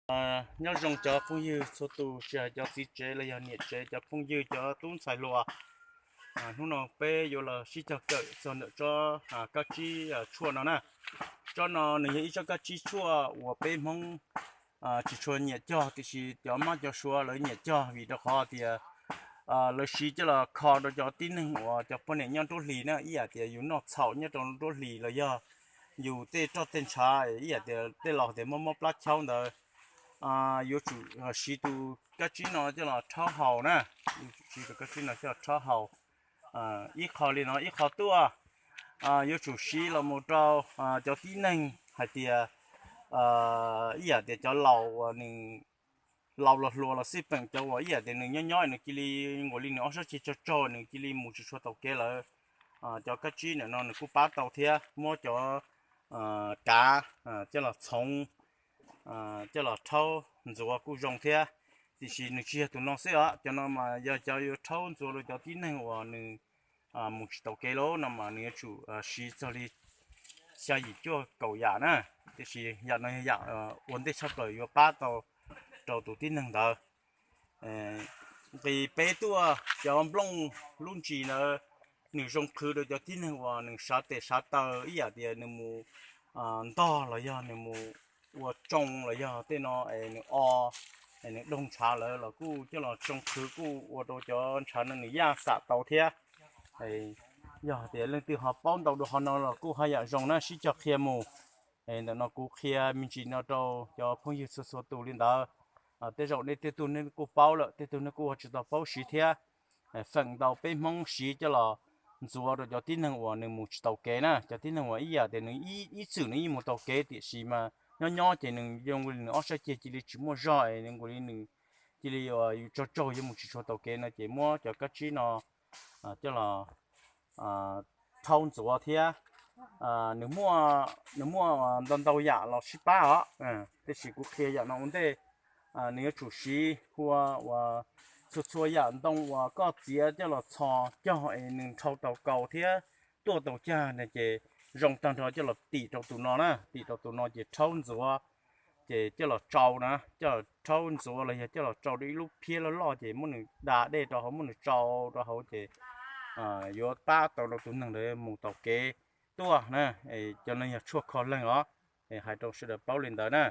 Nyob zoo cov phooj ywg txhua tus, tsis hais cov txiv tsev los yog niam tsev, cov phooj ywg, cov tub ntxhais hluas. Hnub no peb yuav los sib cog kawm txog ntawm tsob kab tsib tshuaj no na. Tsob no nws yog ib tsob kab tsib tshuaj uas peb Hmoob tsis tshua nyiam cog, tiam sis cov Mab cov Suav lawv nyiam cog vim rau qhov tias lawv siv coj los kho rau cov tib neeg uas cov poj niam nyob nruab hlis na, ib yam tias yus noj txhaum nyob rau nruab hlis los yog yus tej roj tej ntshav, ib yam tias tej laus tias mob mob plab chaub ntawd. Yuav tsum siv tus kab tsib no coj los rhaub haus na, yuav tsum siv tus kab tsib no coj los rhaub haus. Ib qho li no, ib qho tuaj, yuav tsum siv los mus rau cov tib neeg hais tias ib yam tias cov laus uas nws laus los hluas los xij peem, cov uas ib yam tias nws nyob nyob nws cia li nkaus li nws ob sab ceg tsog tsog, nws cia li mus tsis tshua taus kev lawm. Cov kab tsib ntawm no nws kuj pab tau thiab, muab cov kav coj los txhoov, coj los rhaub ntxuav kuj zoo thiab. Tiam sis nws tsis yog tus no xwb os, cov no mas yog cov yuav rhaub ntxuav rau cov tib neeg uas nws mus tsis taus kev lawm no mas nws yuav tsum siv txog li xya yim cuaj kaum yam na. Tiam sis yam no yog yam ua ntej tshaj plaws yuav pab tau rau tus tib neeg ntawd. Nqis peb tuaj, cov nplooj lub ntsis ntawd nws zoo qhwv rau cov tib neeg uas nws sav tes sav taw, ib yam tias nws mus ntog los yog nws mus ua tsoo los yog tej no es nws o, es nws doog ntshav lawm los kuj coj los tsoo qhwv kuj ua rau cov ntshav no nws yaj xam tau thiab. Yog tias leej twg ho paub ntau dua qhov no los kuj haj yam zoo na, sib cog qhia mus. Ntawm no kuv qhia me ntsis no rau cov phooj ywg txhua txhua tus li ntawd. Tej zaum nej tej tug nej kuj paub lawm, tej tug nej kuj ho tsis tau paub siv thiab. Feem ntau peb Hmoob siv coj los ntxuav rau cov tib neeg uas nws mus tsis taus kev na, cov tib neeg uas ib yam tias nws ib txwm nws yeej mus taus kev tiam sis mas nyob nyob ces nws zoo li nws ob sab ceg cia li tsis muaj zog es nws nkaus li nws cia li yus tsaug tsaug yuav mus tsis tshua taus kev no ces muab cov kab tsib no coj los rhaub ntxuav thiab. Nws muaj ntau ntau yam los sib pab os, tiam sis kuv qhia yam no ua ntej. Nws yuav tsum siv hu ua txhua txhua yam ntoo uas koj txiav coj los txhos cog es nws nrhau tau kaus thiab tuaj tau cag na ces zoo tag nrho coj los tim rau tus no na, tim rau tus no ces rhaub ntxuav ces coj los tsau na, coj los rhaub ntxuav los yog coj los tsau rau ib lub phiab loj loj ces muab nws da dej rau hauv, muab nws tsau rau hauv ces yuav pab tau rau tus neeg ntawd mus taus kev tuaj na. Cov no yog tshuaj kho leeg os, hais rau sawv daws paub li ntawd na.